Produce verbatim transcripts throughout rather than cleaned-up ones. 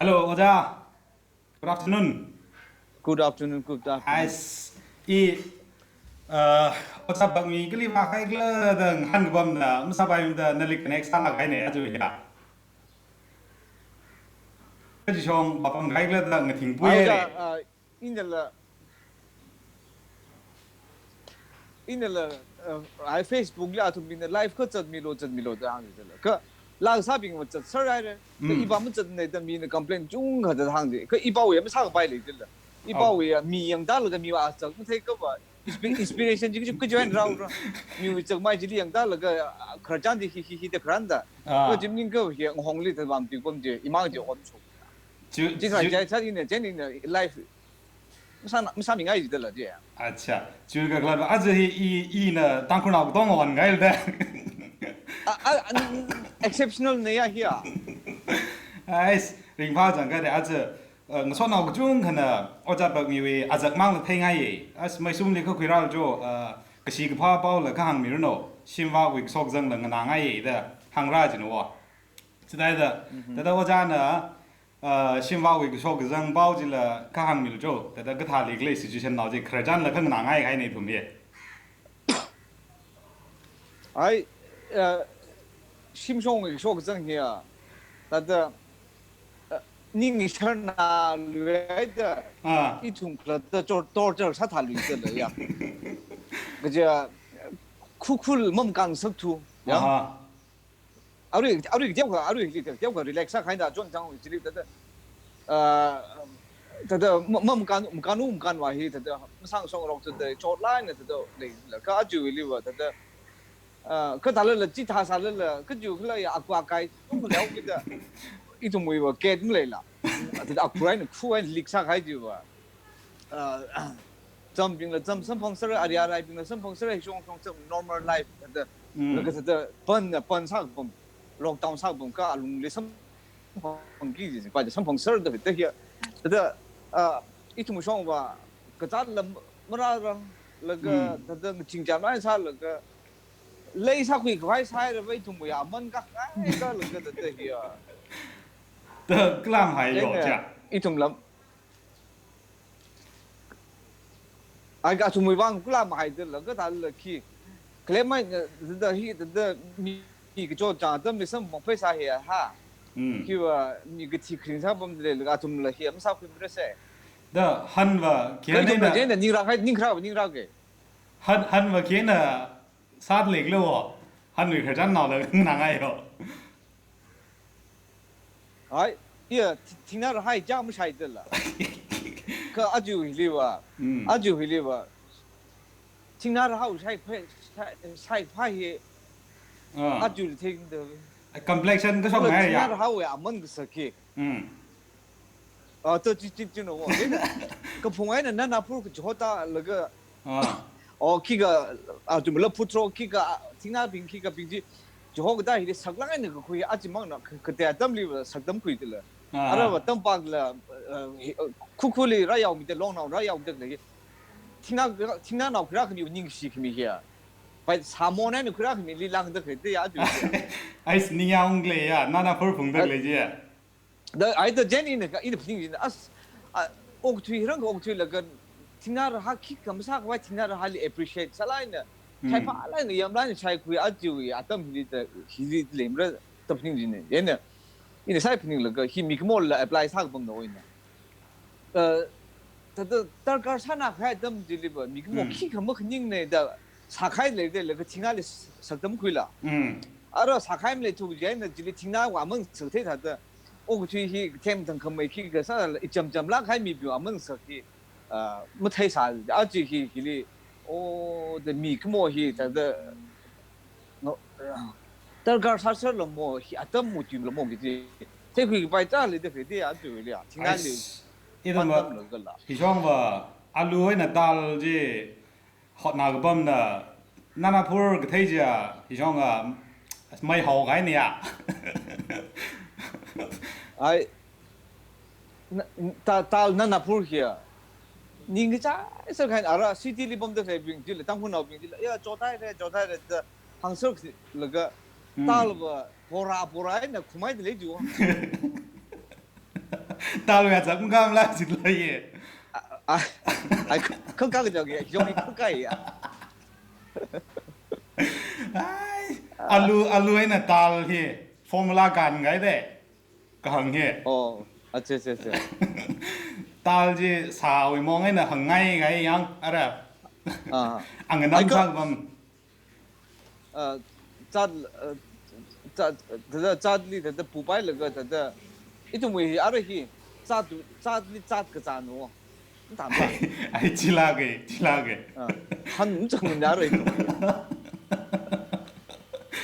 Hello, Ojā. Good afternoon. Good afternoon, good afternoon. Ais, i, uh, Ojā Bakmi kali vākahai khala da ngahān kapamda, masāpaimada nali connect sālāk kahaina aja ya. Kachishong vāpamkahai khala da ngathingpui. Ai, haira. Ojā, uh, inala, inala, uh, ai Facebook li athumbingna live kha zatmilu, zatmilu da hāngjila. Kha, laa kasābingva zatser haira. Kha, mm, iva mazatna da mina complain chungkha da hāngji. Kha, ipāwui masākapai leijila. Oh. Ipāwui mi yangda laga miva azak matheiakha va, inspi-, inspiration chi kachi, kachi eina rāra. Miwui zakmai chili yangda laga, ah, khararchan chi hi, hi, hi da khararda. Ah. Kha chi maningakha hi ngahongli da vāmatuipam chi, imang chi ot sho. Chi, chi, chi, chi, chi ina, chi ina live masā, masāmingai jidala chi. Acha, chiwui kakhalatva aja hi i, ina Tangkhulnao katonga onngailada. A, a, an, exceptional na ya hi a. Ais, ringphā changkha da aja, uh, ngasotnao kachungkhana Ojā Bakmiwui azakmangla theingaiya. Ais, Meisumli kha khuirālu jo, uh, kashi kaphā paola kha hāngmiranu. Shimvākwui kashokzangla nganāngaiya da hāngra jina wo. Chithāda, mhm, thāda Ojāna, ah, shimvāwui kashokzang pao chila kha hāngmilu jo, thāda kathālikhala situation nao chi khararchanla kha nganāngai kahaina ithum hi. Ai, ah, shimshongwui kashokzang hi a, thāda, ah, ning ngasharnā luida, ah, ithum khalatta tor-, torture sāthāluidala ya. Kaja, khukhul mamkāngasakthu, ya. Aha. Arui, arui teokha, arui teokha relax sākahaina chonchang chili thāda, ah, thāda ma-, ma-, makān, makānu makānva hi thāda masāngasongarok thāda chotlāk eina thāda leila. Kha aja iliva thāda, ah, kathālala chithā sālala, kaja khala ya akua kai, tum leokida, ithumwuiva cat maleila. Thāda akua eina khu eina leak sākahai chiva. Ah, zambingla zam samphangser, ari araibingla samphangser, shongshong zam normal life, thāda, mm, laga thāda pan, pan sākapam, lockdown sākapam kha alungli samphangki ji, pa samphangser da, da hi a. Thāda, ah, ithum shongva, kazātla marārang, laga, mm, thāda ngachingchan mai sālaga, lei sākhui khavai sāhaira va ithumwui aman kakhaika laga thāda hi a. Da kalam hai yo, ina, cha. Ithum lam. Ai, kathumwui vang kula mahaidala, kathāla khi. Khalei mai, eh, thāda hi, thāda mi, mi kacho chang atamli samphang phei sā hi ha. Hmm. Khiva mi kathi kharing sāpamdalei, kathumla hi masākhuimara se. Da hanva, khi kha ithumla eina, chieina ningrā hai, ningrā, ningrā ke. Han, hanva khi eina sāda leikhala wo, hanwui khararchannaola nganāngaiyo. Ai, iya, thi-, thingnā rahai chang mashaidala. Kha aja hiliva, mm, aja hiliva. Thingnā rahao shai phai, shai, shai phai hi. Ah. Aja thingda. Complexion kashok ngai ya. Thingnā rahaowui aman kasak hi. Mm. Ah, to chi, chi, chi no, wo. Kaphung eina Nanapur kachihoda laga. Ah. O, khikha, ah, tumla phutro, khikha, ah, thingnābing, khikhabing chi, chiho kathā hili saklāk eina kakhui, achimangna, ka, katei atamliva saktamkhuidala. Ah. Aruiva tampakla, eh, hi, eh, khukhuli rāyaomida, longnao rāyaomida khalei. Thingnā, thingnānao khuirākhami, ningshikhami hi a. Pai sāmon eina khuirākhamili langda khalei ya, aja hi a. Ais, ningyāng khalei ya, Nanapur phungda khalei chi ya. Da, ai da jen ina ka, ina phaning jina, as, a, okathui rang okathuilaga, thingnā raha khikha masākhavai thingnā rahali appreciate sālāk eina, mm, shaiphālāk eina, yamlāk eina shaikhui aja hi, atam hili da, hili leimara da phaning jina. Ina, ina sai phaninglaga, hi mikumola apply sākapamna oina. Uh, thāda darkar sānā kahai atam chiliva, mikumo, mm, khikha makhaningne da sākahai leidalei, kha thingnāli s-, saktamkhuila. Mm. Ara sākahai maleithu kaji eina chili thingnāwui aman sakthei thāda, okathui hi themthang khamei khikha sāla, ichamchamlāk kahai mibing aman sak hi, ah, matheisā, aja hi, hili, o, da mikumo hi thāda, no, darkar sāserla mo, hi atam matuila mo kaji. Theikhui kapai ta leida khalei ya, aja hili ya. Thingnāli. Ais, ithumva, atamla kala. Hishongva, alu eina dal chi hotnā kapamna, Nanapur kathei chi ya, hishonga, mai haokahaina ya. Ai, na, ta, dal Nanapur hi ya. Ningkachai sākahaina ara city li pamda khaleibing chila, Tangkhulnaobing chila, ya, chothaira, chothaira da hāngserlaga, hmm, dalva bora, bora eina khumhaida lei jo. Talwui azak ngam la zit la ye. Ai, ai, kha, kha, kha, kha, kha, kha, kha, ya. Ai, alu, alu eina dal hi formula kan ngai de. Kahang hi. Oh, acha, acha, acha. Dal chi sāwui mong eina hāngngai ngai yang, ara. Ah. Anganam ai, kha, sākapam. Ah, zat, ah, zat, thāda zatli thāda pupailaga thāda. Ithumwui hi ara hi. Zat, zatli zat kazat no. Tam ba? Ai, chilāka, chilāka. Ah, han chang na ra ithum.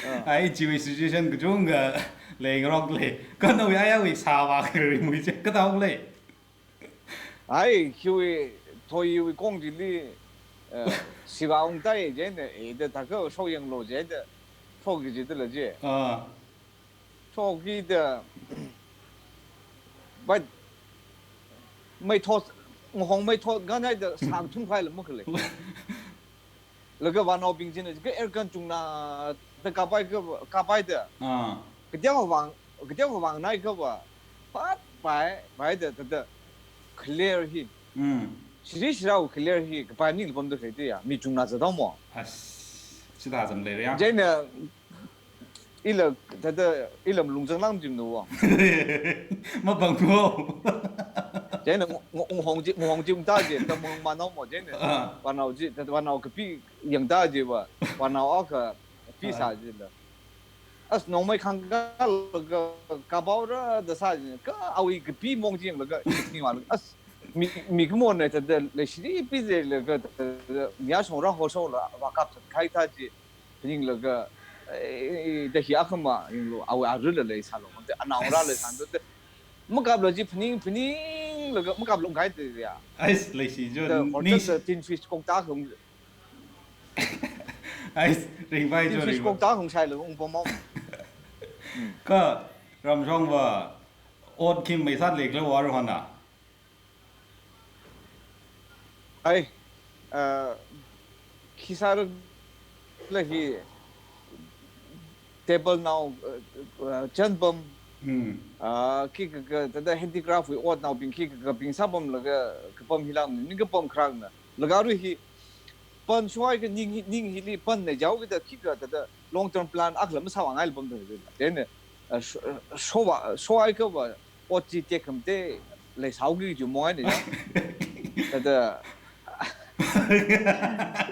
Ah. Ai, chiwui situation kachungkha leingarok lei. Kha nawui ayawui sāvā kharing mui chi kathā lei. Ai, hiwui, thoiwui kong chili, eh, siva ungtai jina, eh, da thākha shokyanglu jida, shoki jida la ji. Ah. Shoki da, but, mei thot, ngahong mei thot, nganai da sāng thum khai la makhalei. Laga vānaobing china, ka airgun chungna, da kapai ka, kapai da. Ah. Kateokha vang, kateokha vangnai kava, pat pai, pai da, da, da, clear hi. Mm. Shiri shirao clear hi, kapai ning pam da khaiti ya, mi chungna zatdao mo. As, chithā zam leira ya. Jina, ila, da, da, ila malung zanglam jim no wa. Mapang mo. Jina, ng-, ng-, ngahong ji, ngahong ji ungta ji, da ngahong manao mo, jina. Ah. Vānao ji, da, vānao kapi yangta ji wa, vānao akha, pi sā ji la. As nongmei khangkalaga kabaora da sā ji, ka awui kapi mong jinglaga, ithing wa, as mi, mi kamo na thāda leishiri pi jilaga, thāda, mi ashong ra ho shong la, vākap thāda khai thā ji, phaninglaga, eh, da hi akhama, yinglu, awui arui la leisālu, da anaora leisālu, da, makaplu ji phaning, phaninglaga, makaplu ngai da ya. Ais, leishi jo, da, ni horta tin fish kong ta khum, Ai, ringpai jo, tin fish ringpai. Kok ta hung shai lo, ung pom om. Kha, ramshong va, ot khim mei sat lek lo war hona. Ai, uh, khi sar la hi table nao, uh, uh, chan pam. Hmm. Uh, khi ka, ka, thāda handicraft wui otnaobing khi ka, kabing sā pamlaga, kapam hi lam, ning kapam kharang na. Laga arui hi, pan shoi ka ning hi, ning hili pan na jau kida khi ka thāda long term plan akla masāvāngai la pam thāda. Then, uh, sho-, uh, shova, shoi ka va, ot chi tekam te, leisāki ju mo ai ne. Thāda,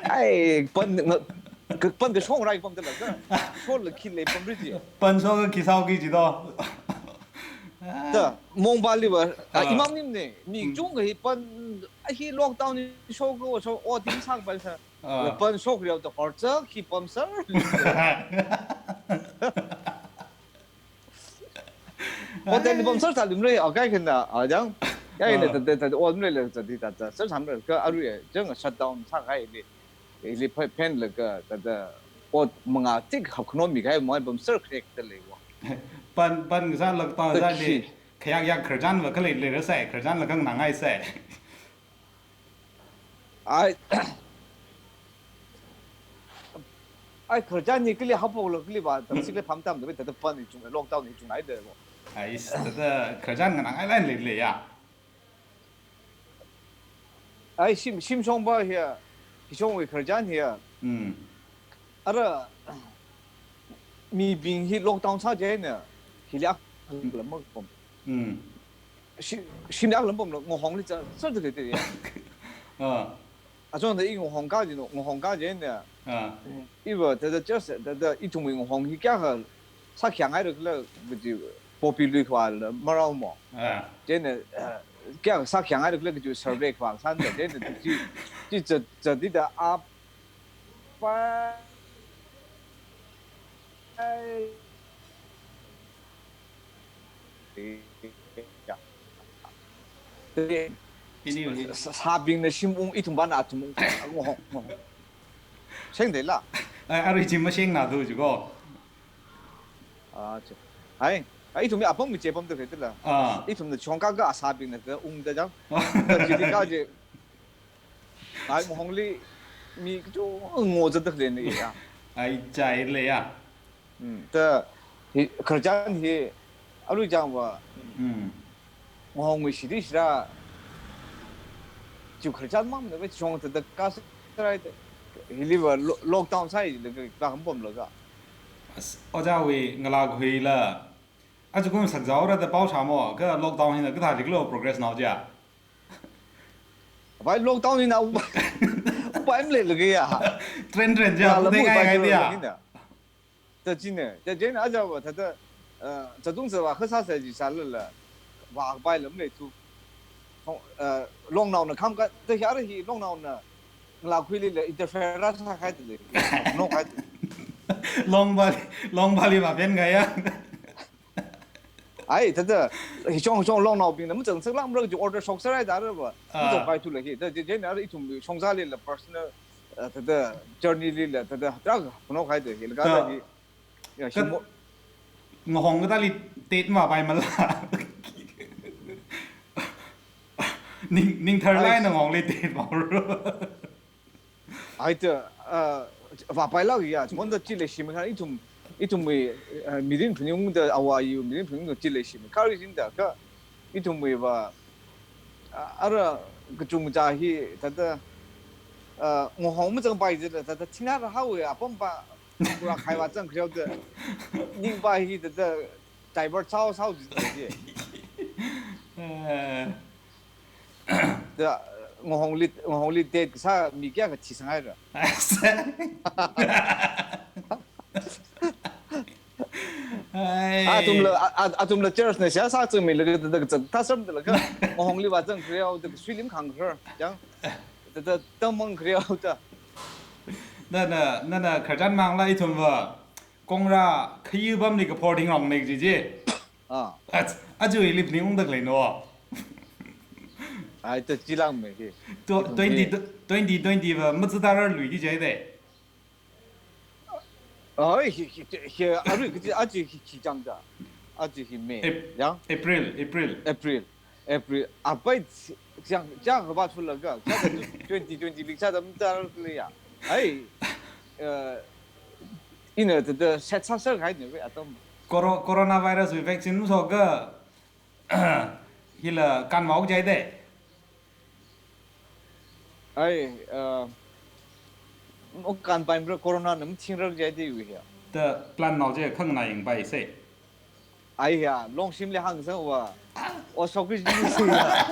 ai, pan, nga, ka, pan kashong rai pam thāda la ka. Sho la khi lei pam ri ji. Pan sho ka khi sāki ji do. Da, mong ba li va, ah, ah, imam nim ne, mi, hmm, chungkha hi pan, a hi lockdown ni sho ko, sho, o, tim sang pan sa. Ah. Pan sho kri da hor cha, khi pam sar. Hotel ni pam sar ta lim re, a kai khen na, a jang. Ya ne, ah, ta, ta, ta, o lim re le, ta, ta, ta, sar sam re, ka arui, jang shutdown sa kai ni. Ili phe-, phen laga, thāda, ot manga tik hap khano mi kai mo ai pam sar khrek da lei wa. Pan, pan kasā lak ta ta za khi. Lei, khayak yak kharjan va khalei lei ra sai, kharjan la kang nangai sai. Ai, ai kharjan ni kali hapok la kali va, tam sik le pham tam da, thāda pan ni chung, lockdown ni chung ai da wa. Ai, thāda kharjan nganang ai lan lei lei ya. Ai, shim, shimshong ba hiya, hishong wui kharjan hiya. Mm. Ara, mibing hi lockdown sā jaina, hili akha lam pam. Mm. Shi, shim akha lam pam lo, ngahong li cha, sā de de ya. Ah. Achon da i ngahong ka jino, ngahong ka jaina. Ah. Iva, thāda just, thāda ithumwui ngahong hi kayākha sākhyang ai ruk la, kaji poppy lui khwa la, marao mo. Ah. Then, uh, kayākha sākhyang ai ruk la, kaji survey khwa san da, then, kaji, ji za, za di da ap, pa, ai. Ini, ini. Sa-, sabing na shim ung, ithum ba na athum ung, ngo, ngo. Seng de la. Ai, arui chim ma seng na du ju ko. Ah, che. Ai, ai, ithum ya apam mi che pam de de la. Ah. Ithum na chong ka ka sabing na ka ung da jang. Ka ji di ka je. Ai, ngahong li mi kachungkha ngo zat da le ni ya. Ai, chai le ya. Mm, ta, hi, kharjan hi, alu jang va. Mm. ngahongwui shiri shira, chiwui khararchan mang da, shong thāda kasā rai da, hiliva lo-, lockdown sāi laga, ka hampam laga. As, ojāwui ngalākhuila, ajakum sakzaora da pao shāmo, kha lockdown hina kathā liklo progress nao ja. Vai lockdown hina upa, upa em le laga ya. Trend trend ja, ya, la pute mu ngai upa ngai jo dia. Hina. Ta chine, ta chine aja va thāda, eh, chatung sa va khasa sa ji sa la la, va bai lam le tu. Hong, eh, long nao na kham ka, ta hi ara hi long nao na, ngalākhuili le interfere sākahai ta le, no kahai ta. Long bali, long bali va pen kaya. Ai, thāda, hi shong shong long naobingna, machang chang lam rak ji order shok sarai da ra va. Ah. Machang pai tu la hi, ta je, je na ithum shong sa le la personal, eh, thāda, journey li la, thāda, drug, no kahai ta hi, la ka ta hi. Ya, ka shimo. Ngahong kathāli tet ma pai mala. Ning, ning thar lai ai na ngahongli tet ma ro. Ai ta, ah, va pai lak ya, chon da chi le shim kha ithum, ithumwui, ah, mirin phuning da awa yu mirin phuning da chi le shim. Kha ri jin da kha ithumwui va, ah, ara kachung cha hi thāda, ah, ngahong machang pai ji da thāda thina ra hao ya apam pa, kura khai va chang khriau da, ning pa hi thāda, divert sao sao ji da ji. Eh. Da, ngahongli, ngahongli date kasā mi kayākha thi sanghai ra. Ai. Athumla, a, a, athumla church na sha sa chungmi laga da, da, da, ta sam da laga. Ngahongli va chang khriau, da, sui lim khang khriau, yang. Da, da, tamang khriau, da. Na, na, na, na, khararchan mang la ithum va. Kongra, khayu bamli ka boarding wrong ne ji ji. Ah. Ach, aja ili phuning ung da lei no. Ai, ta chi lang me hi. To, ithum twenty, hi. Twenty twenty va, mazu da ra lui ji jai de. Ai, hi, hi, hi, arui kaji, aja hi, hi jang da. Aja hi May. Ap-, yang? April, April. April. April. Apai, jang, jang haba chu laga. Chada twenty twenty li chada mta ra le ya. Ai, eh, ina thāda set sa sa khai ne ve atam. Coro-, coronavirus wui vaccine so ga, hila kan mau jai de. Ai, uh, mo kan pain ra corona nam thing ra jai de wi ya. Ta plan nao je khang na ying pai se. Ai ya, long shim le hang sa wa. O so ki ji se ya.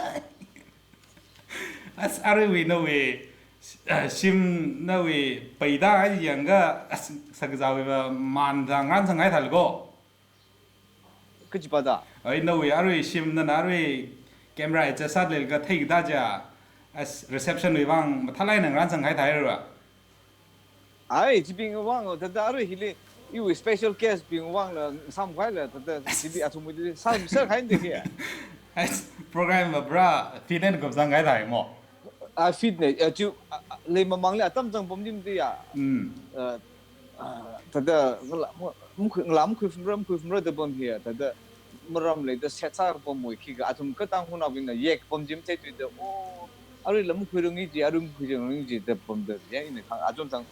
As arui wi no wi, uh, shim no wi pai da ai yang ga as sa ga za wi ba man da ngan sa ngai thal go. Kaji pa da. Ai, nawui arui shim nana arui camera i chasat lel ka thei da ja. As reception wui vang mathālai nang ran sang hai thai ra. Ai, chibing vang, thāda arui hili, iwui special guest bing vang la, sam khai la, thāda, chili athum wui sam, sir khai ndi hi. As program ma bra, fit and gop sang khai thai mo. A fit ne, a chu, a, a, lei mamang le atam chang pom dim de ya. Mm. A, a, thāda, ngala, mo, mkhui, ngala mkhui fumra, mkhui fumra da pom hi ya, thāda, maram lei da set sa pom mo khi ka, athum ka tang huna bing na yek pom jim te tu da, o, arui la mkhui rung ji, arui mkhui rung ji da pom da, ya ina khang, athum tang,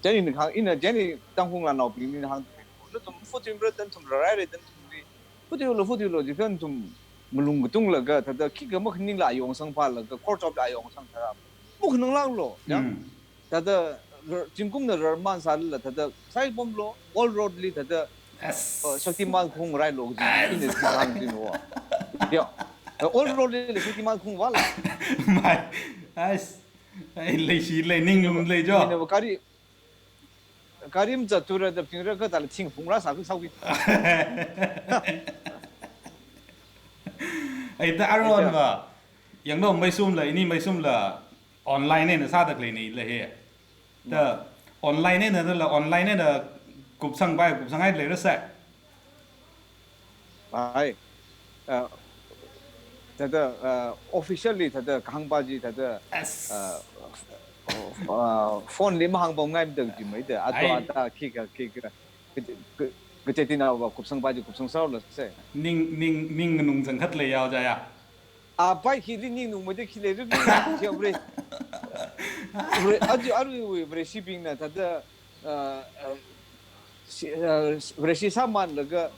ya ina khang, ina, ya ni tang hung la nao bing ni hang, lo tum fu tum ra, dan tum ra, rai re, dan tum ri. Futi lo, futi lo, jikan tum malung katung laga, thāda khikha makhaning la ayong sang pha laga, court of la ayong sang thāda. Mukhanang lang lo, ya. Mm. Thāda, r-, zingkum na rarman sa la, thāda, sai pom lo, all road li, thāda, yes, uh, Shaktiman khung rai lo, ji, yes, ina si hang jin wo. Ya. Uh, all road li, Shaktiman khung wa la. Mai, as, ai, lei shi, lei ning lum, lei jo. Ina wa kari, Karim za tura da ping ra ka da la thing phung ra sa ku sau ki. Ai ta aron ba. Yang no mai sum la, ini mai sum la online ne na sa da klei ni le he. Ta online ne na la online ne na kup sang bai, kup sang ai le ra sa. Ai, uh, thāda, uh, officially thāda kahāng pa ji thāda, yes, uh, uh, phone li mahāng pam ngai mdang ji mai da. Ato ai, ata khikha, khikha, ka, ka, ka cheti na wa kupsang pa ji kupsang sao la se. Ning, ning, ning nung zang khat le yao ja ya. A pai khi li ning nung mai da khi le ri ri ya bre. Bre, aju aru bre shipping na thāda, uh, uh, si, uh, Vareshi sāman laga,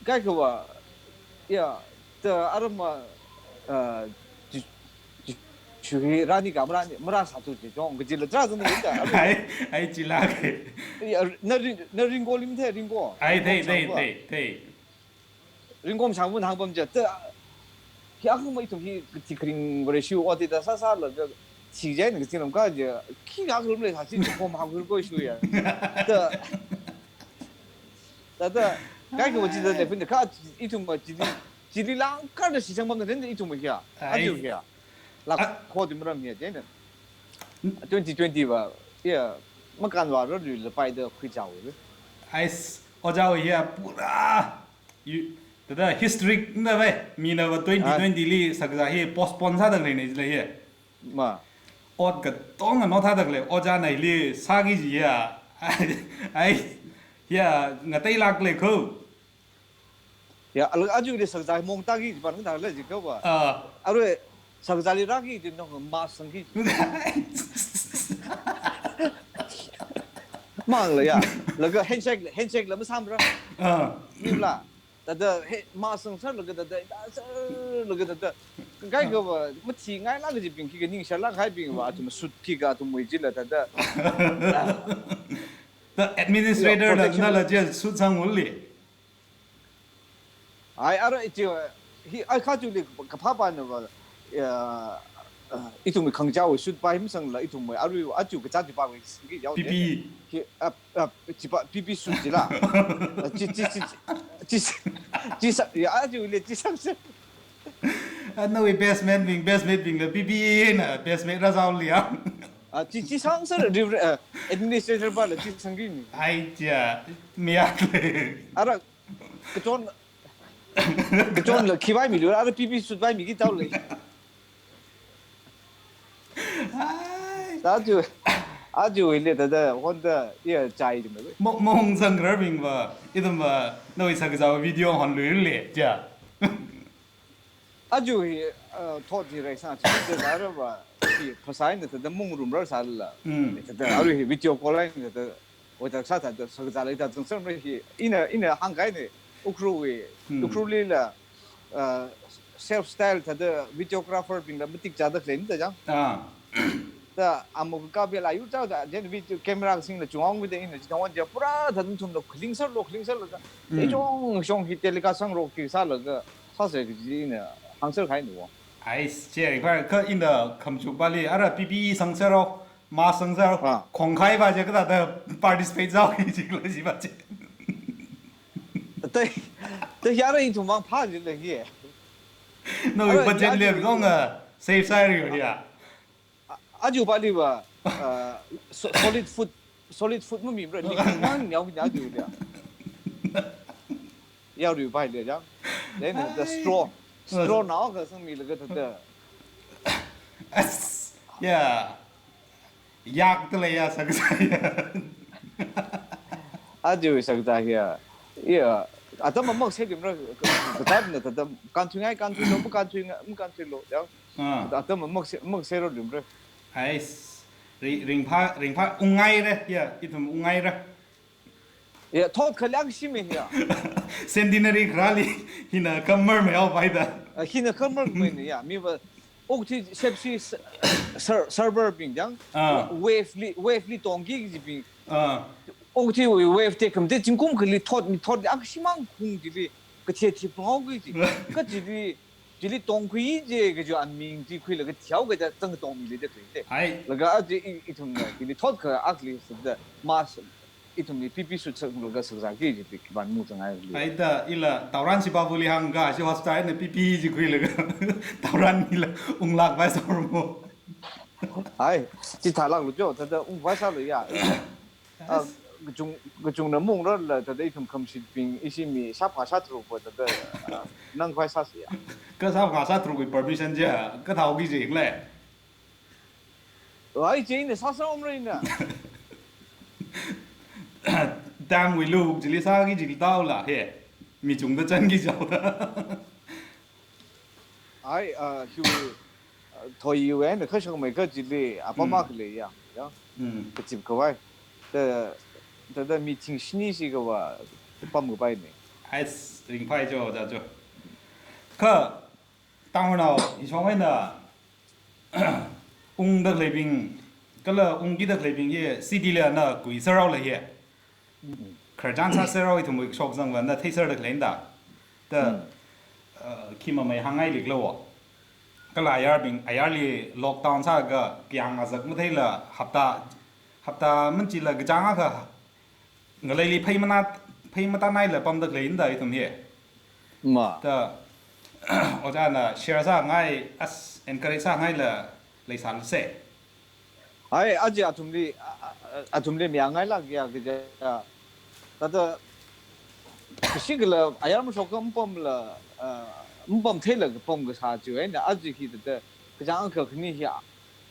kaikhava, ya, ta arama, ah, chi, chi, chi hi rani ka marani, marasā tu chi chong, kajila tra zan ni ta. Ai, ai, chila ke. Ya, na ring, na ringko lim the, ringko. Ai, thei, ringko thei, chang thei, thei. Ringko chang mun hang pam ja, ta, hi akha mai tum hi, ti kring vare shu, o ti ta sāsālaga, chi ja ni ka ting lam ka ja, khi ka rum le sa chi, ko ma ko ko shu ya. Ta, ta, ta, kai ko chi ta le, pin ka, ithum ma chi, chili lang kar da shishang pamda ithum hiya. Ai. Aja hiya. Lak, ah, kho di maram hiya, jena. Twenty twenty va, ya, makan va ro lui la pai da khui chao le. Ais, ojā hiya pura. Yu, tada history na vai, mina va twenty twenty li sakza hi postpone sāda lei ne le hiya. Ma. Ot katonga no thāda lei, ojā na hili sāki jiya. Ai, ai, ya, ngatei lak le ko. Ya, al-, aja le sakza mong ta ki, ban ta le ji ko ba. Ah. Arui, sakza li ra ki, di no ma sang ki. Ma la ya. Laga handshake, handshake la masam ra. Ah. Ni la. Tada, he, ma sang sar laga tada, da sar laga tada. Kai ko ba, mathi ngai la ka ji ping ki ka ning sha la kai ping ba, atum sut ki ka atum mui ji la tada. The administrator la, protection na la jel sut sang uli. Ai, ara iti, hi, ai, kha ju li, kapha pa na ba, ya, ah, ithum khang jau sut pa him sang la, ithum mai, aru, aju ka jati pa wei, ki jau P P E. Hi, ah, ah, chi pa, P P E sut ji la. Ah, chi, chi, chi, chi, chi, chi sa, ya, aju li, chi sang se. Ah, no, basement wing, basement wing la, P P E na, basement ra jau li ya. Ah, chi, chi sang se, re-, re-, ah, administrator pa la, chi sang ki ni. Ai, ja, mi ya. Ara, kachon, kachon la khi vai mi lu, ara P P E sut vai mi ki tau le. Ai. Aju, aju ile tada, honda, ya, chai jim le. Mo-, mong sang rar bing ba, itam ba, no isa ka video hon lu le, ja. Aju hi, uh, thot hi rai sang, chi, chi, rai ra ba, hi, phasā na tada mong rum rar sa la. Mm. Tada, aru hi video call line tada, Oi, ta sa ta, ta sa, ta lei ta, zang sam lei hi. Ina, ina hāngkahai ni, Ukhrul wui, Hmm. Ukhrul li la, uh, self style ta da videographer bing la matik cha da claim ta jang. Ah. Ta amok ka be la yu cha da, then video camera sing la chung ong with the ina, chi thong wan ja pura ta thum thum lo, kling sar lo, kling sar lo ta. Hmm. E chong, chong hi telecast sang ro ki sa la ka, sa se ki ina, hāng sar kahai ni wo. Ai, che, ka, ka ina kham chu ba li, ara P P E sang sar ro. Masang sar, Ah. Khongkhai ba je ka ta, ta participate zao ki jik lo ji ba je. Tai, tai yara ithum mang pha ji le ye. No, Ara, budget ya le ji dong, ah, save sai ri ya. A, aju ba li ba, ah, so-, solid food, solid food mu mi bro, li mang nyao ki aju ya. Yao ri ba le ya. Then the Ai. Straw, straw Ai. Na ka sang mi le ka ta ta. As, yeah. Yak tala ya saksa ya. Aju saksa ya. Iya. Atam amak se dimra, katat na tatam, kan thui ngai, kan thui lo, mu kan thui ngai, mu kan thui lo, ya. Ah. Atam amak se, amak se ro dimra. Ais, ri-, ringpha, ringpha, ungai re, ya, ithum ungai re. Ya, thot khalyang shime ya. Centenary kharāli, hina kamar me au bai da. Ah, hina kamar me ne ya. Mi ba, okti sepsi s-, ser-, server bing jang. Ah. Wave li, wave li tongki ji bing. Ah. Okti wave te kam te jingkum kali thot mi thot li, ak shimang kung ji li, ka che thi pao ki ji. Ka ji li, ji li tong kui je ka ju an ming ji kui la ka thiao ka ja zang tong mi li de kui de. Ai. La ka a ji i, ithum na, ji li thot ka ak li sa da, mas, ithumli P P suit sālaga sāsāki ji pi kiban mu zangai li. Ai ta ila tauran si bavuli hāngga si hospital na P P ji khuilaga tauran nila unglak vai sāro mo. Ai, chi thalak lu jo, tada ung vai sālu ya. Ah, kachung, kachungna mung rarla, tada ithum khamshitbing, ishi mi shap nga shat ru pa, tada, ah, nang vai sāsi ya. Ka shap nga shat ru ki permission ja, ka thao ki jing le. Ai, chieina sāsā om reina. Dam wui luk chili sāki chili tao la he. Mi chungda chānki chao da. Ai, ah, hiu, ah, thoi yu en, kashang mai ka chili, apa Mm. mak le ya, ya. Mm. Kachip kavai. Ta, ta, ta meeting shini shi kava, pam kapai ne. Ai, ringphai jo, ja jo. Kha, tangnao, ishong eina, ungda khaleibing, kala ungkida khaleibing hi, city li ana kuisāra lei hi. Khararchan sāsāra ithumwui shokzangva na theisāda khaleina da. Da, uh, khi mamai hāngngai liklo. Kala ayarbing, ayarli lockdown sāga, kyang azak matheila, hapta, hapta manchila kachāng akha, ngaleili phei mana, phei matānaila pamda khaleina da ithum hi. Ma. Da, ojāna share sāngai, as encourage sāngaila leisāluse. Ai, aja athumli, a, a, a, athumli mi angailak ya kaja. Thāda, kashikala, ayar mashok ka mpamla, a, mpam theila kapam kasā chiwui eina, aja hi thāda, kachāng akha khani hi,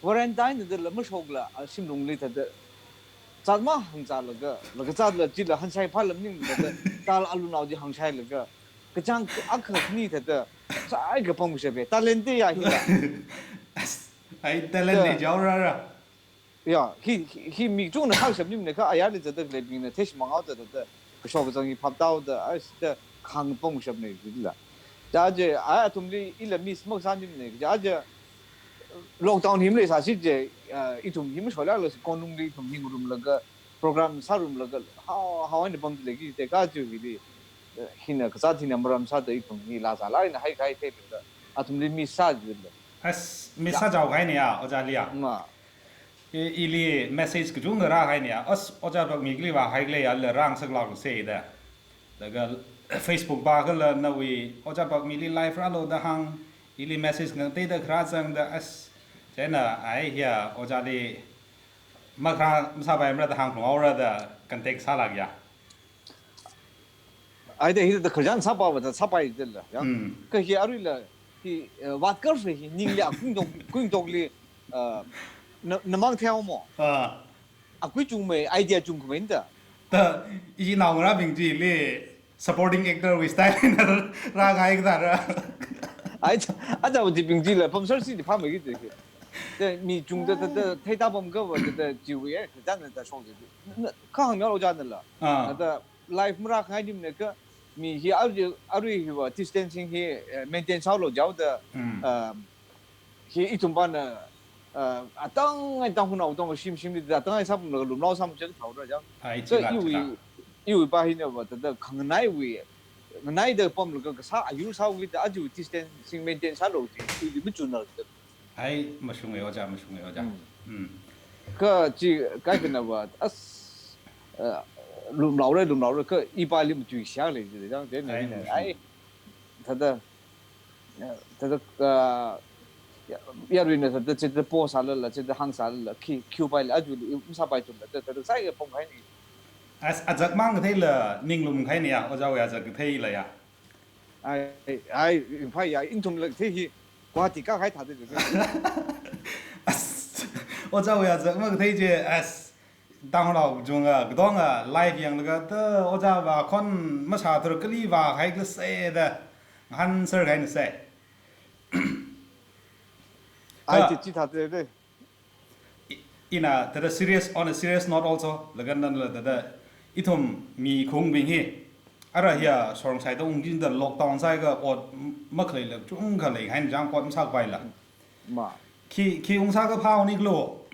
quarantine dala mashokla, a, shimlungli thāda, zat mahāngzālaga, laga zatla chila hāngshai phalam ning thāda, tal alunao chi hāngshailaga, kachāng akha khani thāda, sai kapam kashap e, talent te ya hila. As, ai talent te jaorara. Ya, hi, hi, hi mi chungna khangshap nimne kha ayarli zatda khaleibingna theishi mangao da, da, da, kashok kazang hi phap tao da, ai, da, khangpong shap ne, jila. Ja je, ai, athumli ila miss makasā nimne, ja je, lockdown hi maleisāsi je, ah, ithum hi mashola la, konungli ithum hi ngarumlaga, program sārumlaga, hao, hao eina pamda leiki, te kaji hili, eh, hina kazat hina maram sāda ithum hi la zala eina hai kai te da, athumli miss sā jila. As, miss sā jao kai ne ya, ojāli ya. Ma. I, ili message kachungkha rāhai ne ya. As, ojā Pakmikli vāhai khalei ya la rāngasaklakse da. Laga Facebook pa kala nawui ojā Pakmili live rālo da hāng, ili message ngateida kharā zangda, as, chieina ai hiya ojāli makharā masāpaimara da hāngphalungra da contact sālak ya. Ai da hi da khararchan sāpava da sāpai dala, ya. Hmm. Kha hi aruila, hi, eh, vātkarfe hi ningli akungdok, kungdokli, eh, na, namang theo mo. Ah. Akui chungmei, idea chungkhamei da. Da, iji naongarābing chili supporting actor wui style na rāngai kata ra. Ai, aja wajibing chila pamsarsi di phamei ki te. Da mi chungda da, da, theida pamkava da, da, chiwui, eh, khararchan da shok ji. Na, na, kahāng miao ojāna la. Ah. Da, live marākhangai nimne kha, mi hi arui, arui hiva distancing hi, eh, maintain sālo jaoda, hmm, um, hi ithum pana, eh, atang ai tang hunao tong shim shimli da atang ai sāpamlaga lumlao sāmachak thaora jang. Ai, kha chila, iwui, chila, iwui pa hinava da, da khanganaiwui, nganaida pamlaga kasā ayur sāwui da aja distancing maintain sālo ji, iwui machunna da. Ai, mashunga ojā, mashunga ojā. Hmm. Hmm. Kha chi kaikhanava, as, eh, lumlaore, lumlaore, kha ipali matuishak lei ji, jang, jang, ai, mashunga. Ai, thāda, eh, thāda, ah, ya, yaruina thāda, chithāda po sālala, chithāda hāng sālala, khi, khi upai lei, ajali, i, masāpai tumla, thāda, thāda, sai kapam hai ni. As, azak mang katheila, ninglum hai ni ya, ojāwui azak katheila ya. Ai, ai, in fact, ya, ithumla thei hi, Guwahati kahai thāda. As, ojāwui azak makathei je, as, tanglao chunga, katonga, live yanglaga, ta, ojāva khon masāthur kali vāhai kala se da, ngahānsar kahai na se. Ai, ah, chi, chi thāda de. I-, ina, thāda serious, on a serious note also, laga nanla thāda, ithum mi khaungbing hi, ara hiya, sorong saida ungchinda lockdown sāhaiakha ot m-, makhaleila, chungkha leihai na jang ot masākapaila. Ma. Khi, khi ungsā kaphā niklo,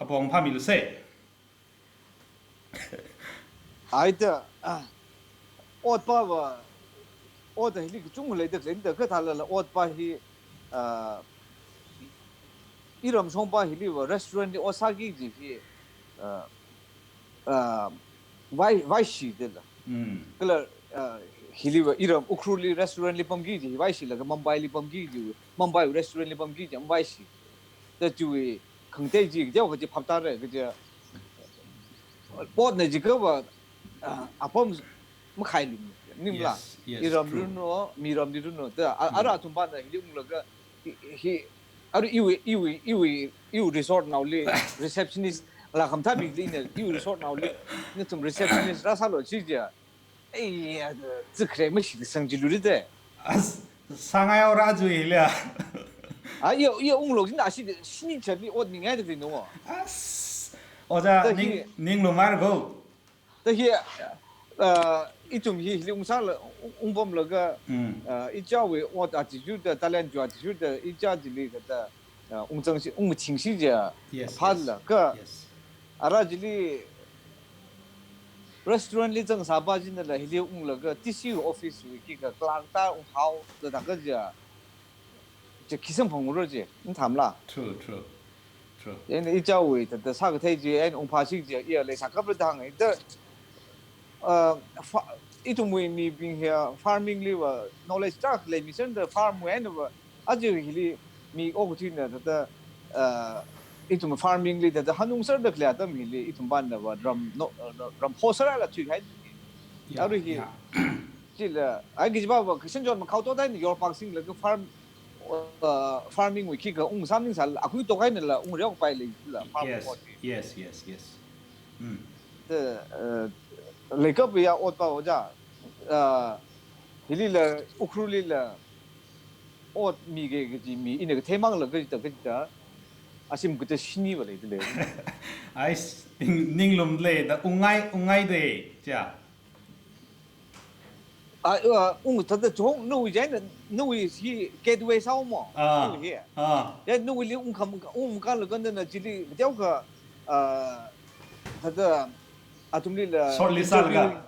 apong phāmilu se. Ai ta, ah, otpava, ot hili kachungkha leida khalei da kathālala otpa hi, ah, iram shongpa hiliva restaurant li ot sāki kaji hi, ah, ah, vai, vaishi dala. Mm. Kala, ah, hiliva iram Ukhrulli restaurant li pamki kaji hi vaishilaga Mumbaili pamki kaji, Mumbai restaurant li pamki kaji vaishi. Da chiwui khangatei chi, kateokha chi phap tāra, kaja, otna jiakhava, ah, apam makhailu, ningla. Yes, yes, true. Iramli runo, miramli runo. Da, a-, mm, ara athum pana hili unglaga, hi, hi, ara iwui, iwui, iwui, iwui resort naoli, receptionist, la khamathābingli ina, iwui resort naoli, nathum receptionist rāsālo chi ja. Ei, ya, tsikre mashi sangjilu de. As, sāngai ora jui le. A, iya, iya unglo jin da shi de, shini chatli ot ningai de no. As, ojā, ta hi, ning, ninglumar ko. Ta hi, ah, ithum hi, hili ungsāla, ungpamlaga, Mm. uh, ichāwui ot athishurda, talent chi athishurda, ichā chili kathāda, uh, ungzangshi, ungmachingshi chiya, Yes, phāla, yes. kha, Yes. ara chili, restaurant li zangsāpa chinala, hili unglaga, T C office wui khikha, clerk ta unghao, da da kaja, chi khi samphangmara chi, nthamla. True, true, true. Chieina ichāwui, thāda sākathei chi, eina ungphāshi chi, iya leisākapra da hānga, thāda, uh, fa-, ithumwui mibing hiya, farming liva, knowledge tak leimi sāda farm wui einava, aja hili mi okathuina, thāda, uh, ithum farming li, thāda hanungserda khalei atam hili, ithum pānava, ram, no, uh, ram hosarala thuihai. Yeah, Arui hi, yeah. chila, ai kajipava, kashan jon makhao toda ni yorpak singlaga farm, uh, farming wui khikha ungsāmningsāla, akhui tokainala, ungreokpai leila, farm Yes, ot. yes, yes, yes. Mm. Thāda, uh, leikapya otpa oja, uh, hilila, Ukhrul lila, ot miki kaji mi, ina kathei mangla kajita, kajita, ashim kathā shiniva leidalei. Ai, s-, ning-, ninglumlei, da ungngai, ungngaidalei, chiya. Ah, uh, ung thāda chong, nawui jaina, nawui hi gateway sāo mo? Ah. Nawui hi. Ah. Ya, nawuili ungkham, ungkhanlaga nana chili, kateokha, ah, thāda, athumlila, Shortlist sālaga. Interview,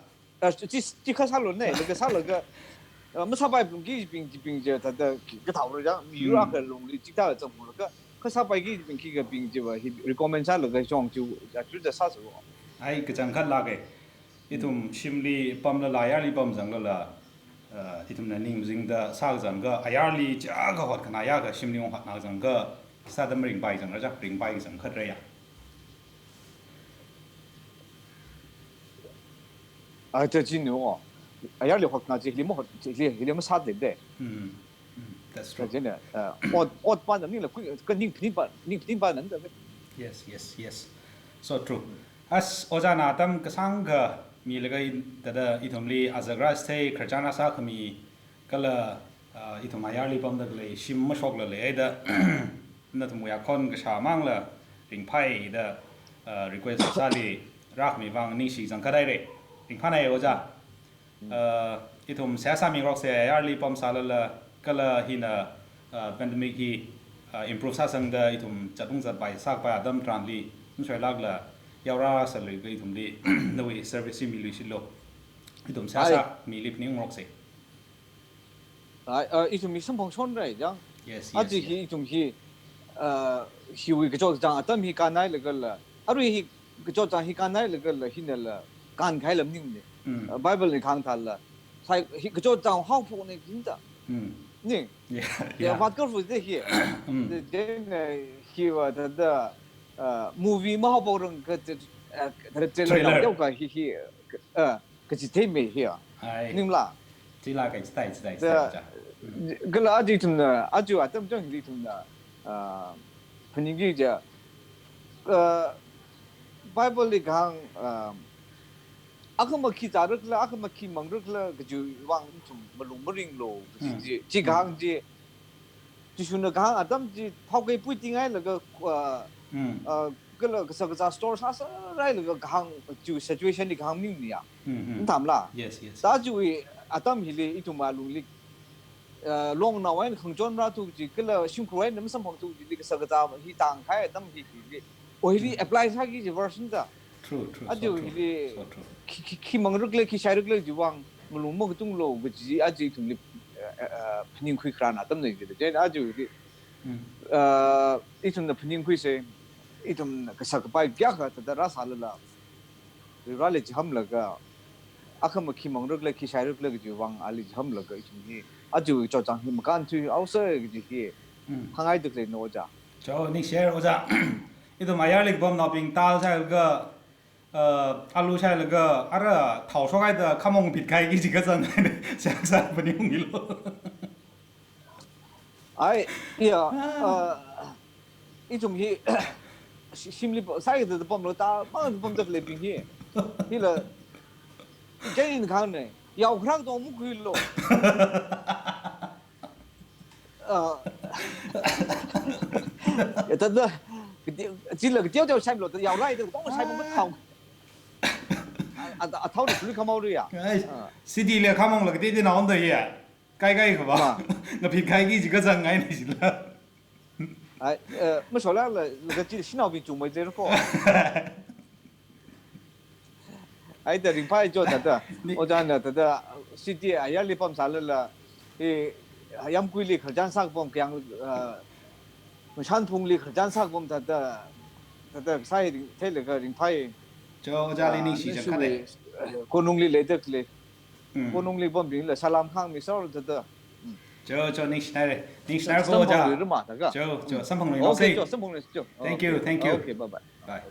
ah, chi, chi kha sālo ne, laga sālaga, ah, masāpai pung kibing, kibing chi, thāda, ki, kathaora ja, mi Hmm. ura kha lungli, chithā zangmulaga, kha sāpaiki bing khikha bing chiva, hi recommend sālaga chong chi, ya, chuda sāsa. Ai, kachangkhat lāka. Ithum shimli pamlala, ayarli pamzanglala, uh, ithumna ningzingda sāzangakha, ayarli chiyākha hotkhana yākha shimli ung hotnazangakha, sāda maringpaizangra ja, ringpaizangkhatra ya. Ai, thāda chino, ayarli hotkhana chi, hili mahot, hili, hili masātleida. Mm, mm, that's true. Thāda china, uh, ot, ot pānam nila, kui, ka ning phaning pa, ning phaning pānam da. Yes, yes, yes. So true. As ojāna atam kasāngkha milaga in, thāda ithumli azagras thei kharchana sākhami kala, ah, ithum ayarli pamda khalei shim mashoklala haida, nathumwui akhon kashā mangla ringphai da, ah, request sāli rākhami vang ningshi zangkhat haira. Ringphānai ojā. Uh, ithum seihā sāmingaroksa ayarli pamsālala kala hina, uh, pandemic hi, uh, improve sāsangda ithum zatung zatpai sākapai atam tharanli, masoilākla yaorāsālaga ithumli, nawui service hi miluishitlu. Ithum seihā Ai. sāmili phaningaroksa. Ai, uh, ithum hi samphangshonrai jang. Yes, yes, Aja yes. hi ithum hi, uh, hiwui kachot kachāng atam hi kānhailagala. Arui hi kachot kachāng hi kānhailagala, hinala, kānkahai lam ningmana. Mm. Uh, Bible li kahāng thāla. Sai, hi kachot kachāng haophokna jinda. Mm. Ni? Yeah, Yeah, yeah. What good for the here? Mm. The, then, uh, hiva thāda, uh, movie mahaophokrang kha, uh, thāda trailer Trailer. Yaokha hi, hi, uh, kaji theimei hiya. Ai. Ningla. Chila kai chitai, chitai, Thāda, chitai, ja. Mm. kala aja ithumna, aja atam chang hili ithumna, uh, phaningki ja, uh, Bible li kahāng, uh, akhama khi zārakhala, akhama khi mangrakhala, kajiwui vang ithum malung maringlu, kaji Mm. chi, chi kahāng chi, Jishuna kahāng atam chi, phao kei pui tinghailaga, uh, Mm. uh, kala kashak kazā store sāsārailaga kahāng, chi situation li kahāng maningmana ya. Mm, mm. Nthamla. Yes, yes. Thāda chiwui atam hili ithum alungli, uh, longnao eina khangachon rāthu chi, kala shimkhur eina masamphangthu chili kashak kazā hi tāngkahai atam hi, hili. O hili Mm. apply sāki kaji version da. True, true, so Aja true, hili so true. khi, khi, khi mangrakhala, khi shairakhala chiwui vang malung makatunglu kaji aja ithumli, uh, uh, uh, phaningkhui kharā atamna jida. Chieina aja hili, Mm. uh, ithumna phaningkhuisa, ithumna kashak kapai kayākha thāda rāsālala, Vareli chihānlaga, akhama khi mangrakhala, khi shairakhala kajiwui vang ali chihānlaga ithum hi, aja kachot kachāng hi makānthuihaosa kaji hi, Mm. hāngngaida khaleina ojā. Cho, ningshi ojā. Ithum ayarli kapamnaobing dal shailaga, uh, alu shailaga, ara thao shokhaida khamong phit kahaiki kaji kazang seihā sāphaningunglu. Ai, ya, Ah. uh, ithum hi, shi-, shimli pa, sāida pamlu, tāmang pamda khaleibing hi. Hila, kaina kahāngna, yaokharā tong makhuilu. Uh, ya, thāda, kati-, chila kateo teo shailu, thāda yaorai da tong shai pam thao. a, a thao ni sului khamao ri ya. Ai, Ah. City li khamong la kati di naon da ya. Kai kai khaba. Ma. Ngaphit kai ki ji kazang ngai ni jila. Ai, eh, mashola la, la kachi shinaobing chungmei zero ko. Ai, da ringphai jo thāda. Ni- Ojāna thāda, city ayarli pamsālala, eh, Yamkuili khararchan sākapam kayāng, eh, Mashanphungli khararchan sākapam thāda, thāda sai ring, theilaga ringphai. Cho, ojāli ah, ningshi nishu changkhat le, eh, konungli leidakle. Mm. Konungli pambingla salam khangmi sāra thāda. Mm. Cho, cho, ningshinaire. Ningshinaire ko samphang ojā. Lui ruma thāka. Cho, cho, samphang lui okay, lo sei. Cho, samphang lui, cho. Thank you, okay, thank you. Okay, bye bye. Bye.